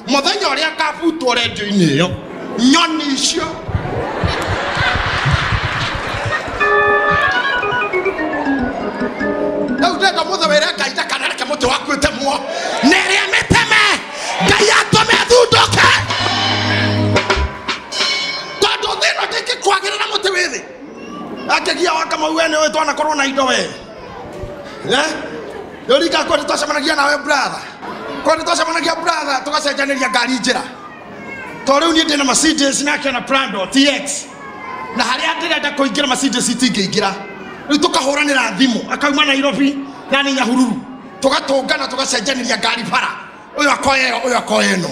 Mũthenya ũrĩa akabutwo rendio-inĩ ĩyo nyoni icio rĩu ndĩrenda mũthĩ wĩre Ngai ndakanareke mũtĩ waku ũtemwo na ĩrĩa mĩteme Ngai atũme thundũke tondũ thĩ ĩno ndĩngĩkwagĩrĩra mũtĩ wĩ thĩ akĩgia wa Kamau we nĩũĩ twanakorwo na indo we rĩu kwani twacemanagia nawe brother kwani twacemanagia brother tũgacenjanĩria ngari njĩra to rĩu niĩ ndĩna Mercedes nake na Prado TX na harĩa ndĩrenda kũingĩra Mercedes itingĩingĩra rĩu tũkahũranĩra thimũ akauma Nairobi na nĩ Nyahururu tũgatũngana tũgacenjanĩria ngari bara ũyũ akoya ĩyo ũyũ akoya ĩno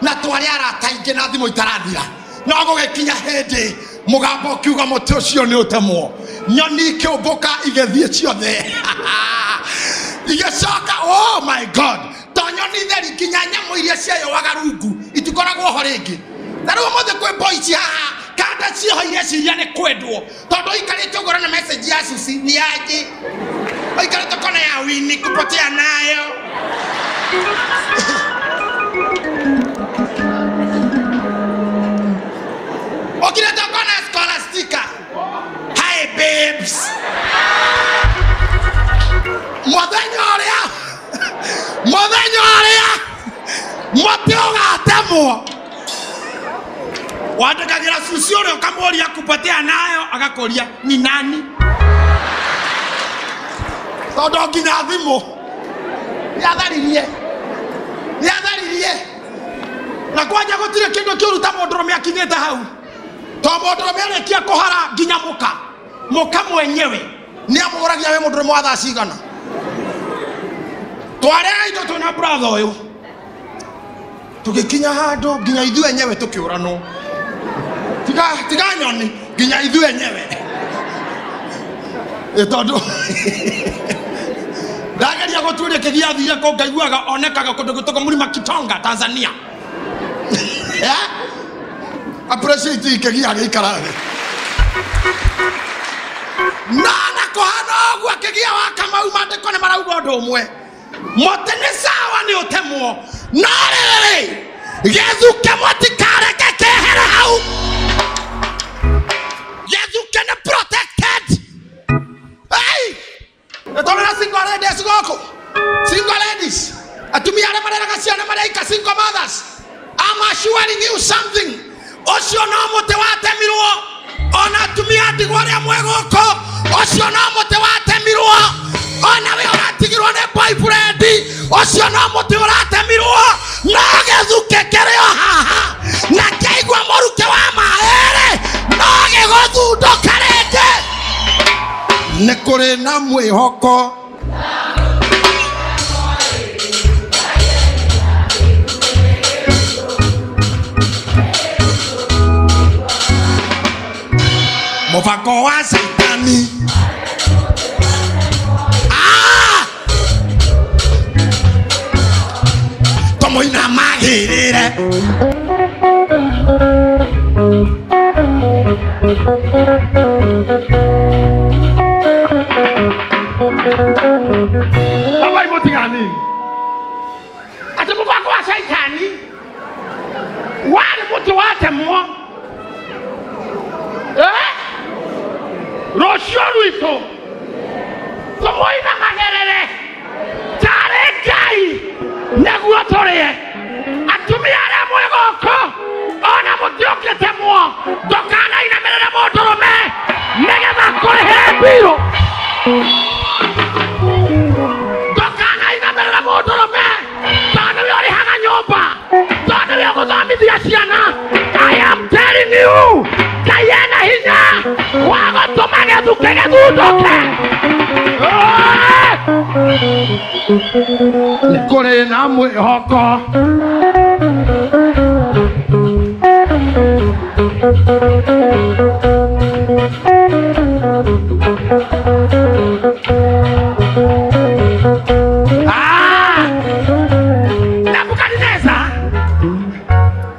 na twarĩ arata aingĩ na thimũ itarathira no gũgĩkinya hĩndĩ mũgambo ũkiuga mũtĩ ũcio nĩ ũtemwo nyoni ikĩũmbũka igĩthiĩ ciothe igĩcoka oh my god to nyoni theri nginya nyamũ iria ciayowaga rungu itikoragwo ho rĩngĩ na rĩu ũmũthĩ kwĩ boici haha kanda ciho ireciria nĩ kwendwo tondũ ũikarĩte ũguo na message ya Susi ni aje ũikarĩte kona ya Winnie kupotea nayo ũkirĩte ũkona Scholastica hi babes mũthenya ũrĩa mũtĩ ũgatemwo wandĩkagĩra Susi ũrĩa ũkamũria kupotea nayo agakũria ni nani tondũ nginya thimũ nĩatharirie na kwanja gũtirĩ kĩndũ kĩũru ta mũndũrũme akinyĩte hau to mũndũrũme arĩkia kũhara nginya mũka mwenyewe nĩamũragia we mũndũrũme wa thaa cigana twarega indo twĩna brother ũyũ tũgĩkinya handũ nginya ithuĩ enyewe tũkĩũranwo tiga nyoni nginya ithuĩ enyewe tondũ ndageria gũtuĩria kĩgia athire kũ ngaiguaga onekaga kũndũ gwĩtagwo Mlima Kitonga Tanzania appreciate kĩgia agĩikara thĩ no na kũhana ũguo kĩgia wa Kamau maandĩko nĩ marauga ũndũ ũmwe mũtĩ nĩ sawa nĩ ũtemwo no rĩrĩ gĩthuke mũtikareke kĩehere hau gĩthuke nĩ protected hey tondũ na single ladies gũkũ single ladies atumia arĩa mareraga ciana marĩa single mothers I'm assuring you something ũcio no mũtĩ watemirwo ona atumia ndigwa arĩa mwĩ gũkũ ũcio no mũtĩ watemirwo ona we ũratigirwo nĩ boyfriend ũcio no mũtĩ ũratemirwo no gĩthuke kĩrĩ o haha na kĩaigua mũrukĩ wa maĩ-rĩ no gĩgũthundũka rĩngĩ nĩ kũrĩ na mwĩhoko mũbango wa Caitani tũmũinamagĩrĩre Baba mũtigani atĩ mũbango wa Caitani warĩ mũtĩ watemwo rũciũ rwitũ tũmũinamagĩrĩre tarĩ Ngai nĩguo tũrĩe atumia arĩa mwĩ gũkũ ona mũtĩ ũngĩtemwo ndũkanainamĩrĩre mũndũrũme nĩgetha akũrĩhĩre mbirũ ndũkanainamĩrĩre mũndũrũme tondũ nĩwe ũrĩhaga nyũmba tondũ nĩwe ũgũthomithia ciana I am telling you Ngai ena hinya wa gũtũma gĩthuke gĩthundũke nĩ kũrĩ na mwĩhoko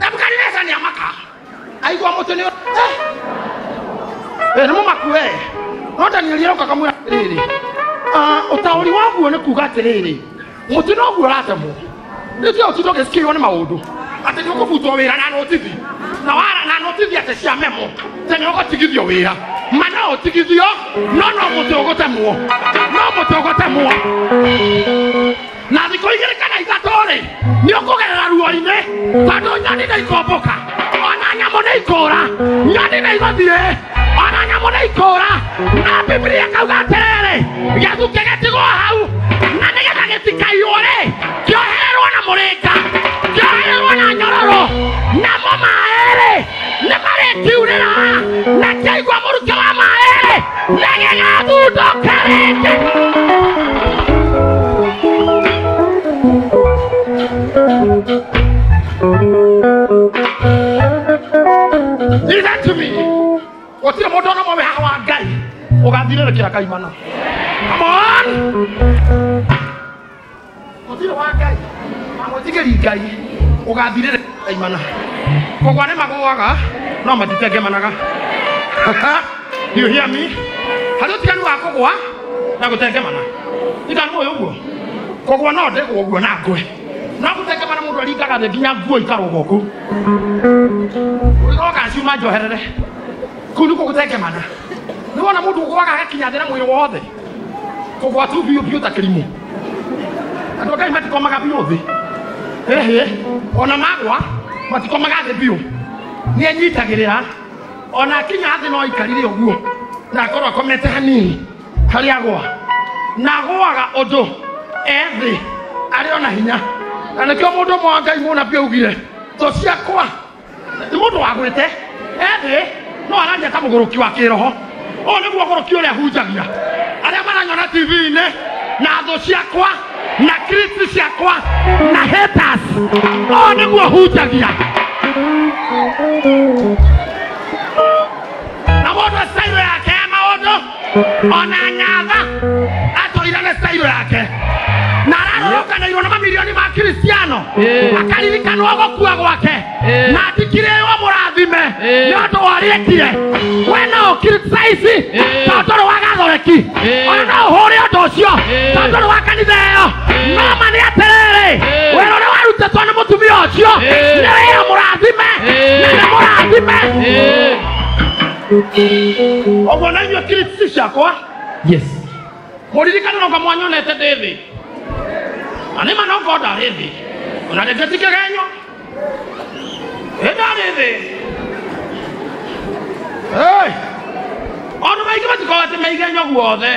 Nebukadneza nĩ amaka aigua mũtĩ nĩ nĩ mũmaku we no Danieli aroka akamwĩra atĩrĩrĩ ũtaũri waguo nĩ kuga atĩrĩrĩ mũtĩ noguo ũratemwo nĩtio ũtindwo ũgĩcikĩirwo nĩ maũndũ Atĩ nĩ ũkũbutwo wĩra na notithi na wara na notithi atĩ cia memo atĩ nĩ ũgũtigithio wĩra ma no ũtigithio no no mũtĩ ũgũtemwo no mũtĩ ũgũtemwo na thikũ igĩrĩ kana ithatũ rĩ nĩ ũkũgerera ruo-inĩ tondũ nyoni nĩ ikombũka ona nyamũ nĩ ikũra nyoni nĩ igũthiĩ ona nyamũ nĩ ikũra na Biblia kauga atĩrĩrĩ gĩthukĩ gĩtigwo hau na nĩgetha gĩtikaiywo rĩ kĩohererwo na mũrĩnga kĩohererwo na nyororo namo maĩ rĩ nĩ marĩkiurĩra na kĩaigua mũrukĩ wa maĩ rĩ nĩ gĩgathundũka rĩngĩ. Listen to me. Gũtirĩ mũndũ ona ũmwe wĩ haha wa Ngai ũgathirĩrĩkĩra kaimana. Come on. Gũtirĩ wa Ngai wa mwĩtigĩri Ngai ũgathirĩrĩkĩra kaimana. Kũgwa nĩ magũaga no matitengemanaga. You hear me? Harĩ ũtiganu wa kũgwa na gũtengemana. Tiganu ũyũ ũguo. Kũgwa no ndĩgwo ũguo na ngwe. No gũtengemana mũndũ aringaga thĩ nginya nguo ikarũga kũu. Ũgoka ciuma njoherere. Kũu nĩkuo gũtengemana. Nĩ wona mũndũ ũgũaga agakinya thĩ na mwĩrĩ wothe. Kũgwa tu biũ biũ ta kĩrimũ. Andũ a Ngai matikomaga biũ thĩ. Ĩhĩ, ona magwa matikomaga thĩ biũ. Nĩ enyitagĩrĩra ona akinya thĩ no aikarire ũguo na akorwo akomete hanini harĩa agwa. Na agwaga ũndũ e thĩ arĩ ona hinya. Na nĩkĩo mũndũ ũmwe wa Ngai mũnabii augire thũ ciakwa nĩ mũndũ wagwĩte e thĩ no araria ta mũgũrũki wa kĩroho. Ũyũ nĩguo ũgũrũki ũrĩa hunjagia arĩa maranyona TV-inĩ na thũ ciakwa na kristi ciakwa na haters. Ũyũ nĩguo hunjagia. Na mũndũ style yake ya maũndũ ona nyatha atũire nĩ style yake na ararũrũkanĩirwo na mamirioni ma Kristiano akaririkanwo gũkua gwake na atikirĩrwo mũrathime nĩ ũndũ wa ũrĩa ekire. We no ũcriticize tondũ ndũrĩ wa gathoreki ona no ũhũre ũndũ ũcio tondũ ndũrĩ wa kanitha ĩyo no ma nĩ atĩrĩrĩ wĩra ũrĩa warutĩtwo nĩ mũtumia ũcio nĩ wĩra mũrathime na nĩ mũrathime. Ũguo na inyuĩ critics ciakwa. Yes. Mũririkane no mwanyonete ndĩ thĩ na nĩ ma no ngorwo ndarĩ thĩ ona rĩngĩ ti kĩgenyo ĩ ndarĩ thĩ. Hey! Andũ maingĩ matikoragwo atĩ me igenyo guothe.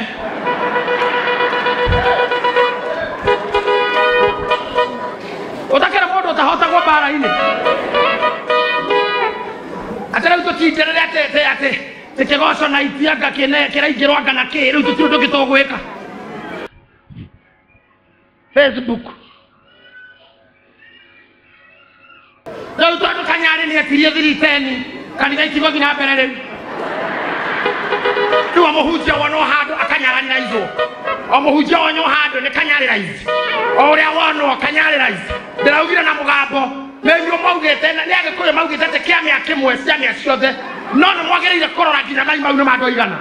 Ũtakĩra mũndũ ũtahotagwo mbara-inĩ atĩ rĩu tũtinderere atĩ atĩ kĩgoco na itianga kĩraingĩrwo anga na kĩ rĩu tũtirĩ ũndũ ũngĩ tũgwĩka. Facebook rĩu tondũ Kanyarĩ nĩ etirie 310 kanitha itigũthiĩ na mbere rĩu. Rĩu mũhunjia wonwo handũ akanyaranaizwo o mũhunjia wonwo handũ nĩ kanyarĩraizi o ũrĩa wonwo kanyarĩraizi. Ndĩraugire na mũgambo nĩ inyuĩ maugĩte nĩ Agĩkũyũ maugĩte atĩ kĩamĩa kĩmwe ciamĩa ciothe no nĩ mwagĩrĩire kũrora nginya mai mau nĩ ma andũ aigana.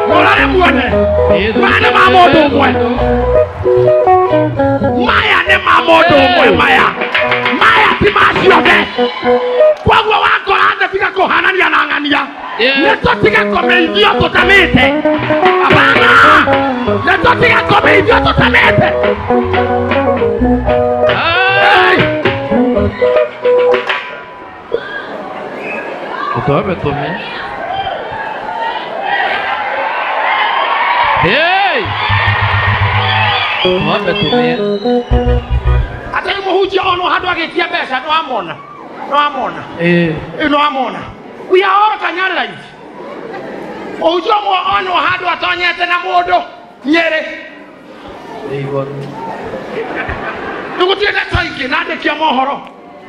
Mũrore muone maya nĩ ma mũndũ ũmwe maya nĩ ma mũndũ ũmwe maya maya ti ma ciothe. Koguo wakora thĩ tiga kũhanania na ng'ania nĩ tũtige kũmĩithio tũtamĩte. Abana nĩ tũtige kũmĩithio tũtamĩte. Tome, tome. Hey! Tome, tome. Atĩ mũhunjia onwo handũ agĩtia mbeca no amona no amona no amona. We are all kanyarĩraizi. Mũhunjia ũmwe onwo handũ atonyete na mũndũ Nyĩrĩ. Rĩu gũtirĩ ndeto ingĩ na andĩki a mohoro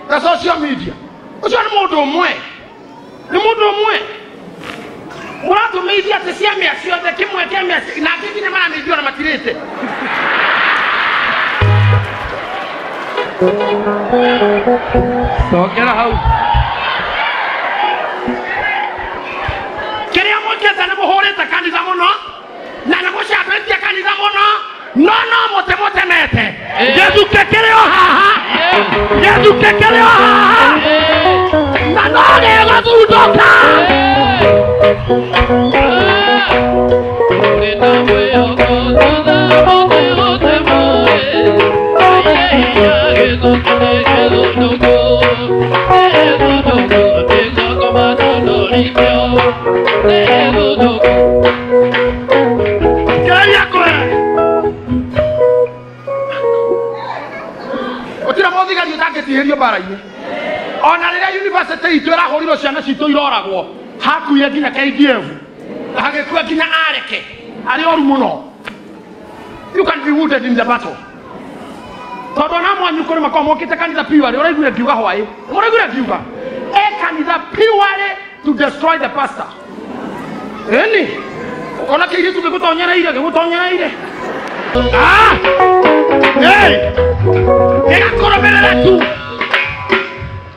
na social media. Ũcio nĩ mũndũ ũmwe nĩ mũndũ ũmwe mũratũmĩithia atĩ ciamĩa ciothe kĩmwe kĩamĩa na angĩ nginya maramĩithio na matirĩte. Cokera hau. Kĩrĩa mwĩkĩte nĩ mũhũrĩte kanitha mũno na nĩ mũcambĩtie kanitha mũno no no mũtĩ mũtĩ Gĩthukĩ kĩrĩ o haha. Gĩthukĩ kĩrĩ o haha. Na no gĩgũthundũka. Gũtirĩ mũthigari ũtangĩtihĩrio mbara-inĩ. Ona rĩrĩa university itũ ĩrahũrirwo ciana citũ iroragwo, hakuire nginya KDF, hagĩkua nginya areke arĩ oru mũno. You can be wounded in the battle. Tondũ ona mwanyu kũrĩ makoragwo mokĩte kanitha purely, ũraiguire ngiuga hwaĩ, ũraiguire ngiuga e kanitha purely to destroy the pastor. Ĩni ũkona kĩirĩtu gĩgũtonyereire gĩgũtonyereire. Ah! Hey! Gĩgakũrũmĩrĩra tu.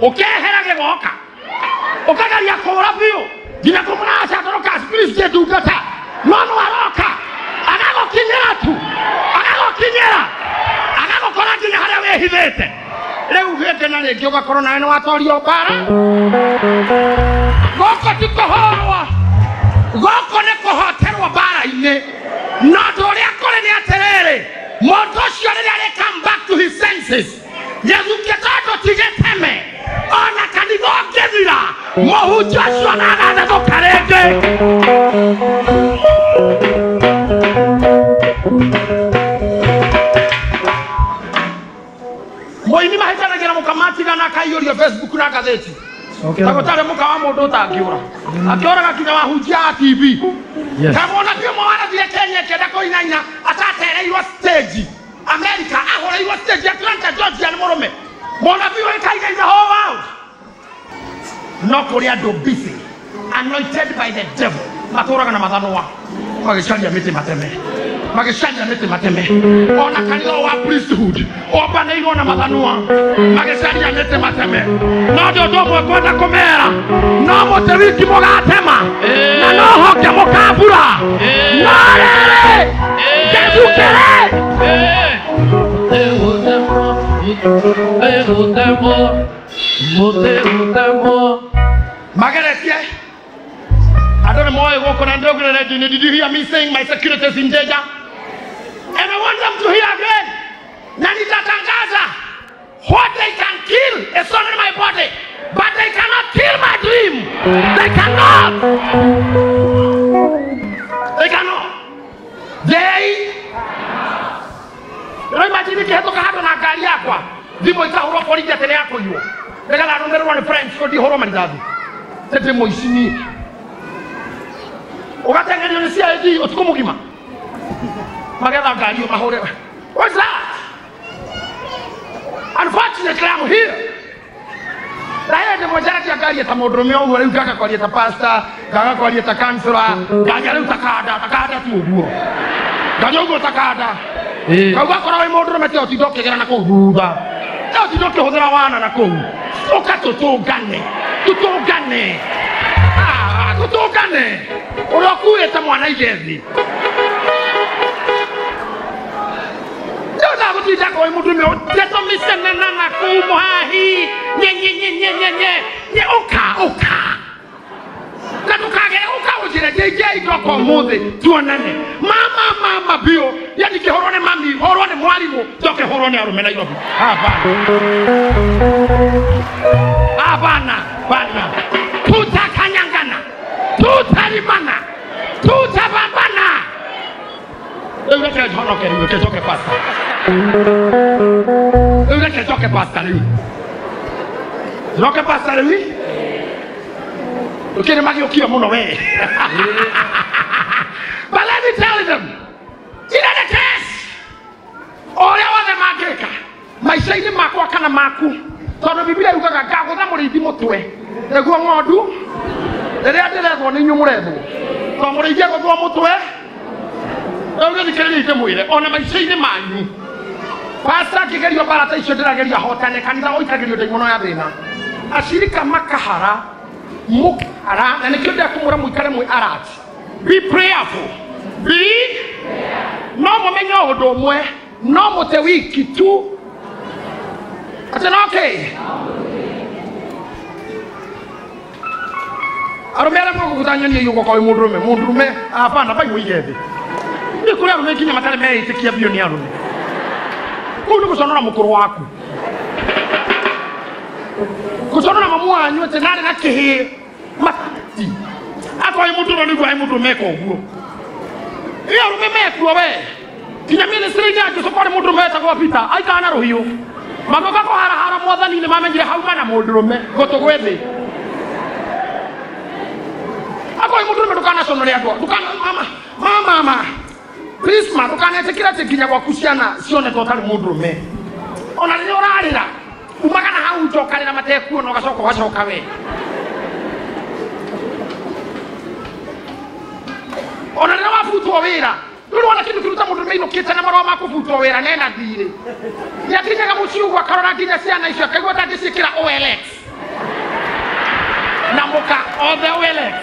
Ũkehera gĩgoka. Ũkageria kũũra biũ nginya kũmũraca tondũ spirit ndungata no no aroka agagũkinyĩra tu, agagũkinyĩra, agagũkora nginya harĩa wĩhithĩte. Rĩu hĩndĩ na rĩngĩ ũgakorwo nawe nĩ watorio mbara. Gũkũ ti kũhũrwo, gũkũ nĩ kũhoterwo mbara-inĩ. Na ũndũ ũrĩa kũrĩ nĩ atĩrĩrĩ, mũndũ ũcio rĩrĩa arĩ come back to his senses, gĩthukĩ tondũ ti gĩteme, ona kanitha ũngĩthira, mũhunjia ũcio ndagathethũka rĩngĩ. Mũini mahĩtanagia na mũkamatigana akaiyũrio Facebook na ngathĩti. Ta gũtarĩ mũka wa mũndũ ũtangĩũra. Akĩũraga nginya wahunjia a TV. Kamwona biũ ũmwe warathire Kenya akĩenda kũinaina atatereirwo stage. America ahũrĩirwo stage Atlanta Georgia nĩ mũrũme. Mũnabii ũĩkaine in the whole world. No kũrĩ andũ busy anointed by the devil matũraga na mathanwa magĩcaria mĩtĩ mateme, magĩcaria mĩtĩ mateme. Ona kanitha wa priesthood ombanĩirwo na mathanwa magĩcaria mĩtĩ mateme. No ndĩ ũndũ ũmwe ngwenda kũmera, no mũtĩ wiki mũgatema na no honge mũkambura. No rĩrĩ gĩthukĩrĩ. Mageretie andũ nĩ moĩ gũkũ na ndĩraugire redio-inĩ, did you hear me saying my security is in danger? And I want them to hear again. Na nitatangaza what they can kill is not in my body, but they cannot kill my dream. They cannot. They cannot. They Imagine ikĩhetũka handũ na ngari yakwa, thimũ ikahũrwo borithi atĩ nĩ yakũiywo, nĩgetha nũmĩrĩrwo nĩ friends ko ndihũrwo marithathi. Tete mũici niĩ. Ũgateng'erio nĩ CID ũtukũ mũgima. Magetha ngari ĩyo mahũre. What's that? Unfortunately, I'm here. Na hĩndĩ ĩmwe njaragia ngaria ta mũndũrũme ũguo, rĩu ngaga kwaria ta pastor, ngaga kwaria ta counselor, ngaria rĩu ta kanda, ta kanda tu ũguo. Ngaria ũguo ta kanda. Kau gakorwo wĩ mũndũrũme ti ũtinda ũkĩgera na kũu thutha. Ti ũtinda ũkĩhũthĩra wana na kũu. Ũka tũtũngane, tũtũngane. Tũtũngane. Ũrĩa ũkuĩte mwana ige thĩ. Ndĩrenda gũtinda kwĩ mũndũrũme ndeto mĩcenana na kũu mũhahi. Nye nye nye nye nye nye. Nye ũka ũka. Na ndũkagere ũka ũnjĩre JJ ndoka ũmũthĩ tuonane. Mama mama biũ. Yani kĩhũrwo nĩ mami, hũrwo nĩ mwarimũ, njoke hũrwo nĩ arũme Nairobi. Hapana. Hapana, bana. Tutakanyangana. Tutalimana. Tutapambana. Rĩu reke njonoke rĩu, reke njoke pastor. Rĩu reke njoke pastor rĩu. Njoke pastor rĩu. Ũkĩrĩ magĩũkire mũno we. But let me tell them, in any case, ũrĩa wothe mangĩka maica-inĩ makwa kana maku, tondũ Biblia yugaga ngagũtha mũrĩithi mũtwe nĩguo ng'ondu rĩrĩa ndĩrethwo nĩ inyuĩ mũrethwo, tondũ mũrĩithi agũthwo mũtwe. Rĩu gĩthikĩrĩria ndĩmwĩre ona maica-inĩ manyu, pastor akĩgerio mbara ta icio ndĩrageria hotane, kanitha ũikagĩrio ndaimono ya thĩna, acirika makahara mũkahara, na nĩkĩo ndĩrakũmwĩra mũikare mwĩ alert. Be prayerful. Be no mũmenye ũndũ ũmwe, No mũtĩ wiki tu. Atĩ no kĩ? Arũme arĩa mogũgũtanyonia iũgo kwa wĩ mũndũrũme, mũndũrũme hapana bai mũige thĩ. Nĩ kũrĩ arũme nginya matarĩ meĩtĩkia biũ nĩ arũme. Kũu nĩ gũconora mũkũrũ waku. Gũconora mamu wanyu atĩ narĩ na kĩhĩ mati. Akorwo wĩ mũndũrũme nĩguo wĩ mũndũrũme eka ũguo. Ĩ arũme mekuo we. Nginya ministry-inĩ ya Jesũ kwarĩ mũndũrũme wetagwo Peter, aikaraga na rũhiũ. Magĩũka kũharahara mwathani nĩ mamenyire hauma na mũndũrũme gũtũ gwĩ thĩ. Akorwo wĩ mũndũrũme ndũkanaconore andũ, ndũkana mama mama mama. Please ma ndũkanetĩkĩre atĩ nginya gwaku ciana cionetwo ũtarĩ mũndũrũme. Ona rĩrĩa ũrarĩra, umaga na hau nja ũkarĩra matekuona ũgacoka ũgacoka we. Ona rĩrĩa wabutwo wĩra, rĩu wona kĩndũ kĩruta mũndũrũme ainũkĩte na marũa ma kũbutwo wĩra nena thirĩ. Nĩakinyaga mũciĩ ũguo akarora nginya ciana icio akaigua ndangĩciĩkĩra OLX. Na mũka othe OLX.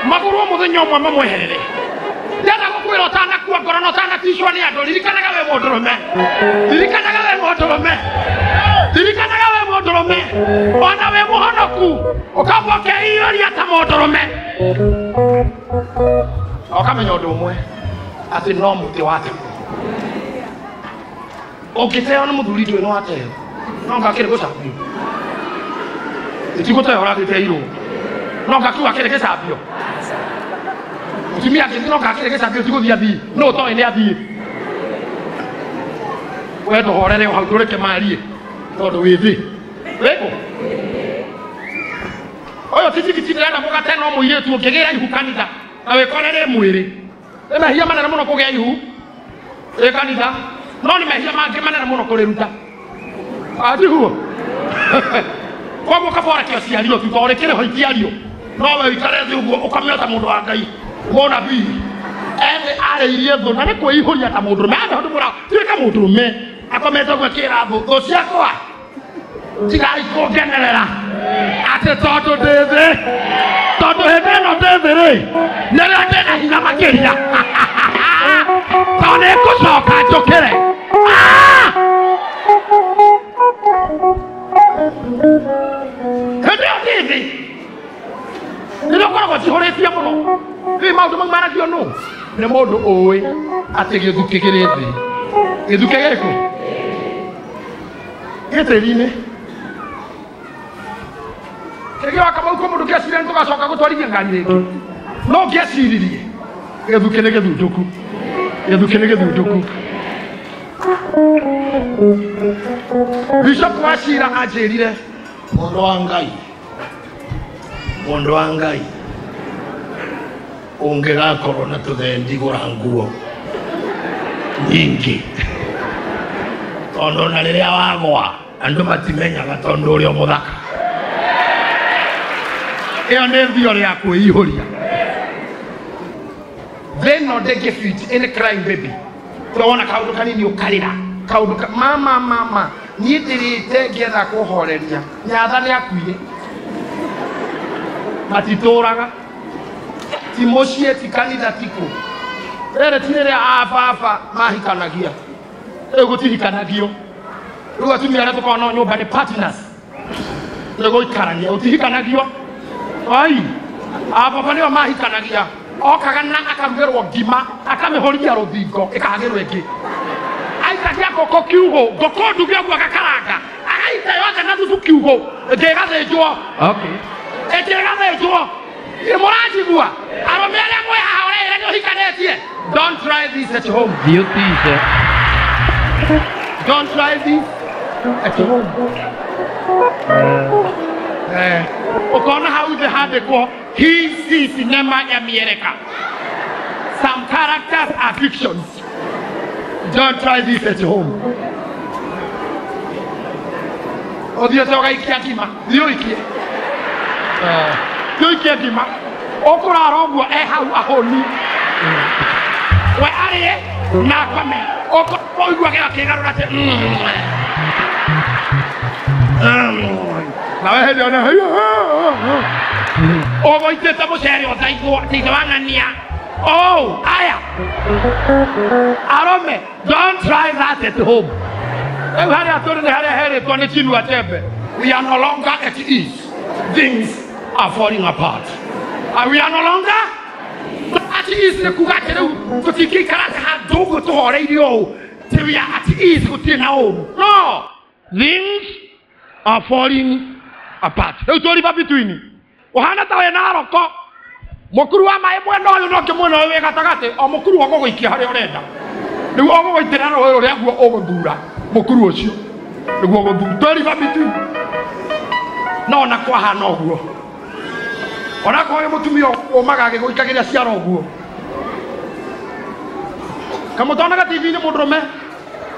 Magũrwo mũthenya ũmwe mamweherere. Ndĩrenda gũkwĩra ũtanakua ngoro na ũtanaticwo nĩ andũ, ririkanaga we mũndũrũme. Ririkanaga we mũndũrũme. Ririkanaga we mũndũrũme. Ona wĩ mũhonoku, ũkamba ũkeiyũria ta mũndũrũme. Na ũkamenya ũndũ ũmwe, atĩ no mũtĩ watemwo. Ũngĩteo nĩ mũthuri ndũĩ nĩ wateo. No ngakĩrĩ gũcambio. Ĩtigũteo ũragĩteirwo. No ngakiuga kĩrĩ gĩcambio. Mũtumia angĩthiĩ no ngakĩrĩ gĩcambio tigũthiĩ athiĩ. No ũtoĩ nĩ athiĩ. We ndũhorere o hau ndũreke marie tondũ wĩ thĩ. Wĩkũ? Ũyũ ti tigiti ndĩrenda mũgate no mũirĩtu ũngĩgĩra ihu kanitha na wĩkore rĩ mwĩrĩ. Nĩ mehia manene mũno kũgĩa ihu rĩ kanitha, no nĩ mehia mangĩ manene mũno kũrĩruta. Atiguo? Koguo kaba ũreke ũciario tu tondũ rĩkĩrĩ ho itiario. No we ũikare thĩ ũguo ũkame ta mũndũ wa Ngai mũnabii. Ethĩ arĩirie thũ na nĩ kwĩihũria ta mũndũrũme. Ande ũndũ mũra tuĩka mũndũrũme akomete ũguo akĩra thũ, thũ ciakwa tigai kũngenerera atĩ tondũ ndĩ thĩ, tondũ hĩndĩ ĩno ndĩ thĩ rĩ, nĩrĩo ndĩna hinya makĩria. Tondũ nĩngũcoka njũkĩre. Hĩndĩ ĩyo ndĩ thĩ nĩrĩo ngoragwo njihũrĩtie mũno. Rĩu maũndũ mau maragio nũ? Nĩ mũndũ ũĩ atĩ gĩthukĩ kĩrĩ thĩ. Gĩthukĩ gĩkũ? Gĩ tĩri-inĩ. Kĩrĩa wa Kamau kũ mũndũ kĩaciria nĩ tũgacoka gũtwarithia ngari rĩngĩ. No ngĩaciririe gĩthukĩ nĩ gĩthundũku. Gĩthukĩ nĩ gĩthundũku. Bishop wa Cira anjĩrire mũndũ wa Ngai, mũndũ wa Ngai ũngĩgakorwo na tũthendi gũra nguo nyingĩ tondũ ona rĩrĩa wagwa andũ matimenyaga tondũ ũrĩ o mũthaka. Ĩyo nĩ theory ya kwĩihũria. Thĩ ĩno ndĩngĩ fit any crying baby. Wona kaũndũ kanini ũkarĩra. Kaũndũ ka mama mama niĩ ndĩrĩte ngĩetha kũhoreria. Nyatha nĩ akuire. Matitũraga. Ti mũciĩ, ti kanitha, ti kũ. Rĩrĩ ti rĩrĩa a baba mahikanagia. Rĩu gũtihikanagio. Rĩu atumia arĩa tũkoragwo nao nyũmba nĩ partners. Nĩ gũikarania, gũtihikanagio. Ai, a baba nĩo mahikanagia. Okaga na akarugĩrwo ngima, akamĩhũria rũthingo, ĩkahagĩrwo ĩngĩ. Aikagia ngũkũ kiugũ, ngũkũ nduge ũguo agakaranga. Agaita yothe na thubu kiugũ, ĩngĩ ĩgathĩnjwo. Okay. Ĩngĩ ĩgathĩnjwo. Ĩ mũranjigua? Arũme arĩa mwĩ haha ũreĩra nĩ ũhikanĩtie. Don't try this at home. Thiĩ ũtice. Don't try this at home. Ũkona hau thĩ handĩkwo hii si sinema ya miereka. Some characters are fictions. Don't try this at home. Ũthiĩte ũgaikia ngima, thiĩ ũikie. Thiĩ ũikie ngima. Ũkũrara ũguo e hau ahũni. We arĩe na akome. Ũkũigua gĩakĩgarũra atĩ, Na we hĩndĩ ĩyo nĩ ũgũitĩte mũcere ũthaithwo atĩ ithe wa ng'ania. Oh, aya. Arome, don't try that at home. We are no longer at ease. Things are falling apart. And we are no longer at ease. We are at ease. No. Things are falling apart. Mukuru wa mai mwena uyu no kimwena uyu gatagati o mukuru ũgũgũikia harĩa ũrenda nĩguo ũgũgũitĩra rũĩ rũrĩa guo ũgũthura mukuru ũcio nĩguo ũgũthura twĩ between no na kwahana ũguo ona kwa mũtumia ũmaga agĩgũikagĩria ciara ũguo kamũtonaga TV-inĩ mũndũrũme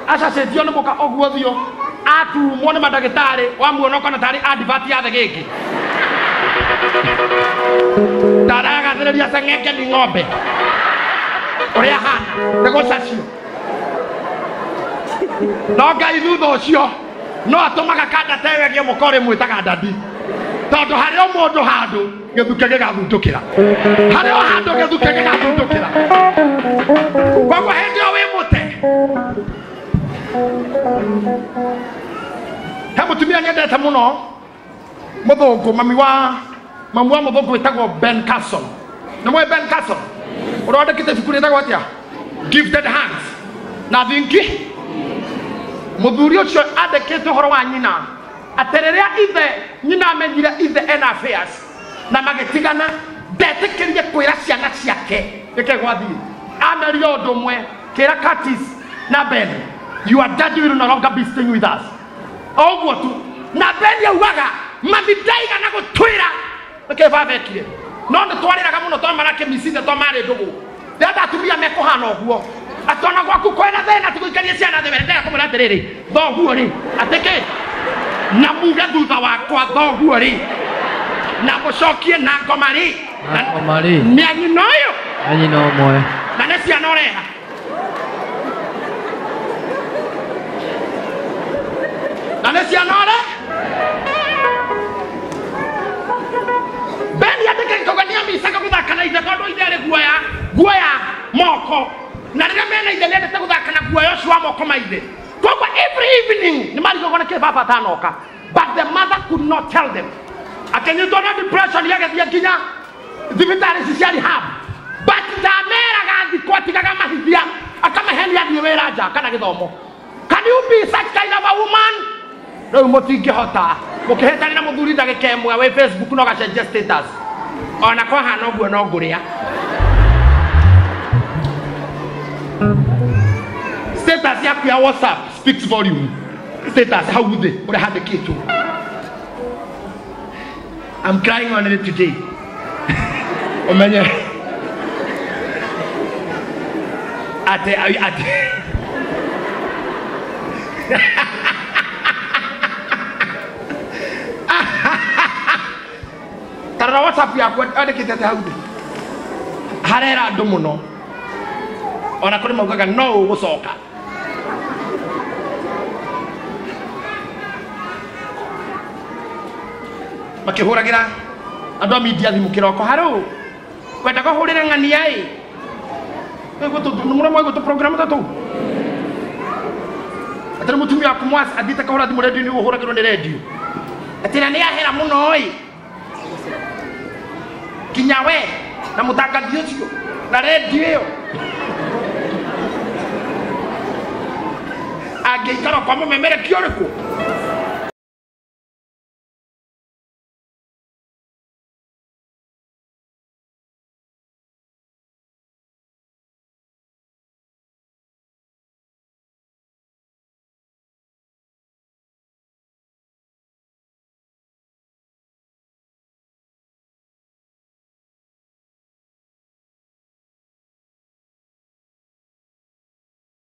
acacĩtio nĩ mũka ũguo thio atumwo nĩ mandagĩtarĩ wamuona ũkona tarĩ advert ya thegĩngĩ taragathĩrĩria ceng'enge ni ng'ombe ũrĩa hana nĩ gũcacio no Ngai thutha ũcio no atũmaga kanda ta ĩyo ĩgĩe mũka ũrĩ mwĩtaga ndadi tondũ harĩ o mũndũ handũ gĩthuke gĩgathundũkĩra harĩ o handũ gĩthuke gĩgathundũkĩra koguo hĩndĩ ĩyo wĩ mũte he mũtumia nyendete mũno mũthũngũ mami wa mũthũngũ wĩtagwo Ben Carson. Nĩ mũĩ Ben Carson? Ũrĩa wandĩkĩte ibuku rĩtagwo atĩa? Gifted Hands. Na thinki mũthuri ũcio andĩkĩte ũhoro wa nyina atĩ rĩrĩa ithe nyina amenyire ithe ena affairs na magĩtigana ndetĩkĩrire kwĩra ciana ciake nĩkĩ gwathiĩ amerie ũndũ ũmwe kĩra Curtis na Ben, your daddy will no longer be staying with us. Ũguo tu na Ben yaugaga mami ndaigana gũtwĩra nĩkĩ baba ekire no nĩ twarĩraga mũno twamara kĩmicithe twamarĩ ndũgũ ndĩrenda atumia mekũhana ũguo atona gwaku kwĩna thĩna tigũikarie ciana thĩ wendera kũmwĩra atĩrĩrĩ thoguo rĩ atĩ kĩ na muge thutha wakwa thoguo rĩ na mũcokie na ngoma rĩ nĩ anyina ũyũ anyina ũmwe na nĩ ciana ũreha na nĩ ciana ũreha Ben yandĩkĩte kũgania micaga gũthaka na ithe tondũ ithe arĩ guoya guoya moko na rĩrĩa mena ithe nĩendete gũthaka na guoya ũcio wa moko ma ithe koguo every evening nĩ marigagwo nĩkĩ baba atanoka but the mother could not tell them akĩnyitwo na depression agĩthiĩ nginya thibitarĩ ici cia rehab but ndameraga thikũ atigaga mahithia akamahenia athiĩ wĩra nja kana gĩthomo. Can you be such kind of a woman? Rĩu mũtingĩhota mũkĩhĩtania na mũthuri ndagĩka ĩmwe wĩ Facebook no gacenjia status ona kwahana ũguo no ngũrĩa status yaku ya WhatsApp speaks volume status hau thĩ ũrĩa handĩkĩtwo I'm crying on it today ũmenye atĩ atĩ tarora WhatsApp yaku andĩkĩte atĩ hau thĩ harera andũ mũno ona kũrĩ maugaga no ũgũcoka makĩhũragĩra andũ a media thimũ kĩroko harũ kwendaga ũhũrĩre ng'ania ĩ mũrĩa tũ program ta tũu atĩ nĩ mũtumia waku mwaci athiĩte kahũra thimũ rendio-inĩ ũhũragĩrwo nĩ rendio atĩ na nĩ ahera mũno ĩ kinya we na mũtangathi ũcio na rendio ĩyo angĩikara kwa mũmemerekia ũrĩkũ